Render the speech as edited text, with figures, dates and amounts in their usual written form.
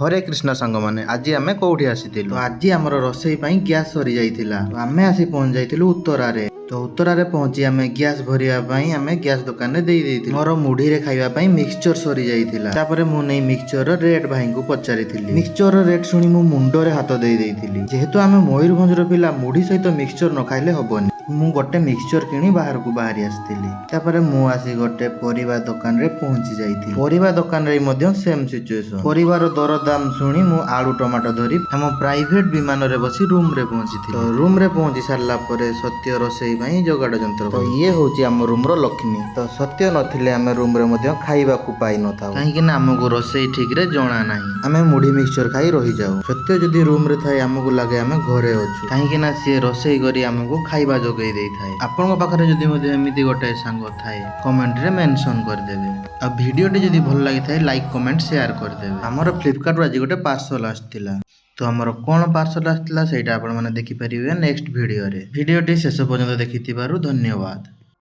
ହରେ କୃଷ୍ଣ ସାଙ୍ଗମାନେ, ଆଜି ଆମେ କୋଉଠି ଆସିଥିଲୁ? ତ ଆଜି ଆମର ରୋଷେଇ ପାଇଁ ଗ୍ୟାସ୍ ସରି ଯାଇଥିଲା। ତ ଆମେ ଆସି ପହଞ୍ଚି ଯାଇଥିଲୁ ଉତ୍ତରାରେ। ତ ଉତ୍ତରାରେ ପହଞ୍ଚି ଆମେ ଗ୍ୟାସ୍ ଭରିବା ପାଇଁ ଆମେ ଗ୍ୟାସ୍ ଦୋକାନରେ ଦେଇ ଦେଇଥିଲୁ। ମୋର ମୁଢିରେ ଖାଇବା ପାଇଁ ମିକ୍ସଚର ସରି ଯାଇଥିଲା। ତାପରେ ମୁଁ ନେଇ ମିକ୍ସଚର ରେଟ୍ ଭାଇଙ୍କୁ ପଚାରିଥିଲି। ମିକ୍ସଚର ରେଟ୍ ଶୁଣି ମୁଁ ମୁଣ୍ଡରେ ହାତ ଦେଇ ଦେଇଥିଲି। ଯେହେତୁ ଆମେ ମୟୂରଭଞ୍ଜର ପିଲା, ମୁଢି ସହିତ ମିକ୍ସଚର ନ ଖାଇଲେ ହବନି। ମୁଁ ଗୋଟେ ମିକ୍ସଚର କିଣି ବାହାରକୁ ବାହାରି ଆସିଥିଲି। ତାପରେ ମୁଁ ଆସି ଗୋଟେ ପରିବା ଦୋକାନରେ ପହଞ୍ଚି ଯାଇଥିଲି। ପରିବା ଦୋକାନରେ ମଧ୍ୟ ସେମ୍ ସିଚୁଏସନ। ପରିବାର ଦରଦାମ ଶୁଣି ମୁଁ ଆଳୁ, ଟମାଟୋ ଧରି ଆମ ପ୍ରାଇଭେଟ ବିମାନରେ ବସି ରୁମରେ ପହଞ୍ଚିଥିଲି। ତ ରୁମରେ ପହଞ୍ଚି ସାରିଲା ପରେ ସତ୍ୟ ରୋଷେଇ ପାଇଁ ଯୋଗାଡ଼ ଯନ୍ତ୍ର। ତ ଇଏ ହଉଛି ଆମ ରୁମର ଲକ୍ଷ୍ମୀ। ତ ସତ୍ୟ ନଥିଲେ ଆମେ ରୁମରେ ମଧ୍ୟ ଖାଇବାକୁ ପାଇନଥାଉ, କାହିଁକି ନା ଆମକୁ ରୋଷେଇ ଠିକରେ ଜଣା ନାହିଁ। ଆମେ ମୁଢି ମିକ୍ସଚର ଖାଇ ରହିଯାଉ। ସତ୍ୟ ଯଦି ରୁମରେ ଥାଏ, ଆମକୁ ଲାଗେ ଆମେ ଘରେ ଅଛୁ, କାହିଁକି ନା ସିଏ ରୋଷେଇ କରି ଆମକୁ ଖାଇବା ଯୋଗାଇ ଦେଇଥାଏ। ଆପଣଙ୍କ ପାଖରେ ଯଦି ମଧ୍ୟ ଏମିତି ଗୋଟେ ସାଙ୍ଗ ଥାଏ, କମେଣ୍ଟରେ ମେନସନ କରିଦେବେ। ଆଉ ଭିଡ଼ିଓଟି ଯଦି ଭଲ ଲାଗିଥାଏ, ଲାଇକ୍, କମେଣ୍ଟ, ସେୟାର କରିଦେବେ। ଆମର ଫ୍ଲିପକାର୍ଟରୁ ଆଜି ଗୋଟେ ପାର୍ସଲ ଆସିଥିଲା। ତ ଆମର କ'ଣ ପାର୍ସଲ ଆସିଥିଲା, ସେଇଟା ଆପଣମାନେ ଦେଖିପାରିବେ ନେକ୍ସଟ ଭିଡ଼ିଓରେ। ଭିଡ଼ିଓଟି ଶେଷ ପର୍ଯ୍ୟନ୍ତ ଦେଖିଥିବାରୁ ଧନ୍ୟବାଦ।